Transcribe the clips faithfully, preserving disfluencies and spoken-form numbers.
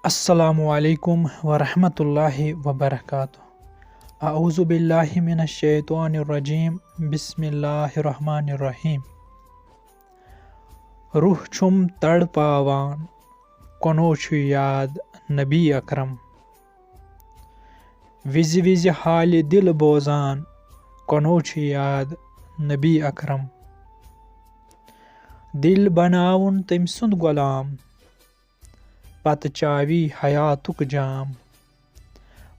السلام علیکم ورحمۃ اللہ وبرکاتہ۔ اعوذ باللہ من الشیطان الرجیم۔ بسم اللہ الرحمن الرحیم۔ روح چھُم تڑپاوان، کۄنو چھُ یاد نبی اکرم۔ وِزِ وِزِ حالہِ دِل بوزان، کۄنو چھُ یاد نبی اکرم۔ دِل بناوُن تٔمۍ سُنٛد غلام، پتہٕ چاوی حیاتُک جام۔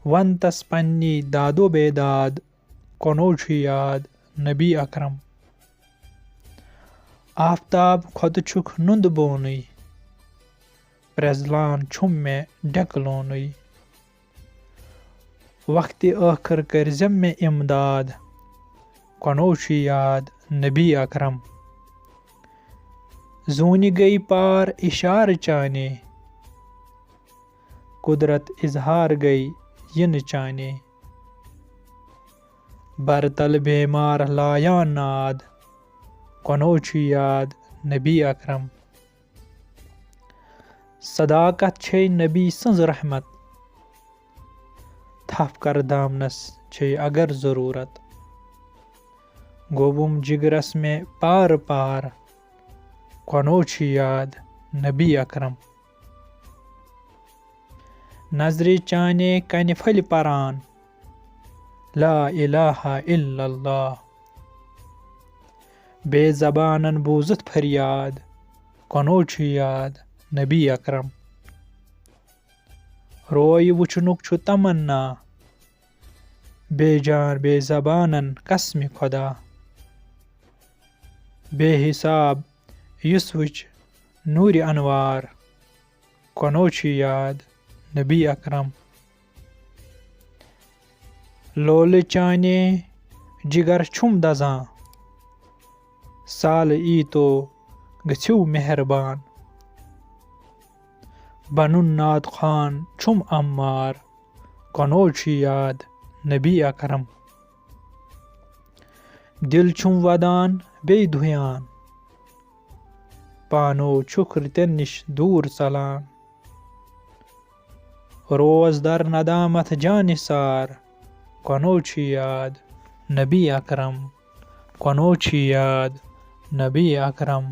ون تس پننی دادو بے داد، کۄنو چھُ یاد نبی اکرم۔ آفتاب کھۄتہٕ چھُکھ نُنٛد بونُے، پرٛزلان چھُم مےٚ ڈٮ۪کہٕ لونُے۔ وقتِ ٲخٕر کٔرۍزٮ۪م مےٚ اِمداد، کۄنو چھُ یاد نبی اکرم۔ زوٗنہِ گٔے پار اِشارٕ چانے، قدرت اظہار گٔے یِنہٕ چانے۔ برتل بیمار لایان ناد، کۄنو چھُ یاد نبی اکرم۔ صداقت چھے نبی سٕنٛز رحمت، تھپھ کر دامنس چھے اگر ضروٗرت۔ گوٚوُم جگرس مےٚ پار پار، کۄنو چھُ یاد نبی اکرم۔ نظرِ چانے کنہِ پھٔلۍ پران، لا الہ الا اللہ۔ بے زبانن بوٗزُتھ فریاد، کۄنو چھُ یاد نبی اکرم۔ روے وٕچھنُک چھُ تمنا، بے جان بے زبانن قسمِ خدا۔ بے حساب یُس وٕچھ نوٗرِ انوار، کۄنو چھُ یاد نبی اکرم۔ لولہٕ چانے جگر چھُم دزان، سالہٕ یی تو گٔژھِو مہربان۔ بنُن نعت خوان چھُم عمار، کۄنو چھُ یاد نبی اکرم۔ دِل چھُم ودان بیٚیہِ دُھیان، پانو چھُکھ رٕتٮ۪ن نِش دوٗر ژلان۔ روزدر ندامت جانثار، کۄنو چھُ یاد نبی اکرم، کۄنو چھُ یاد نبی اکرم۔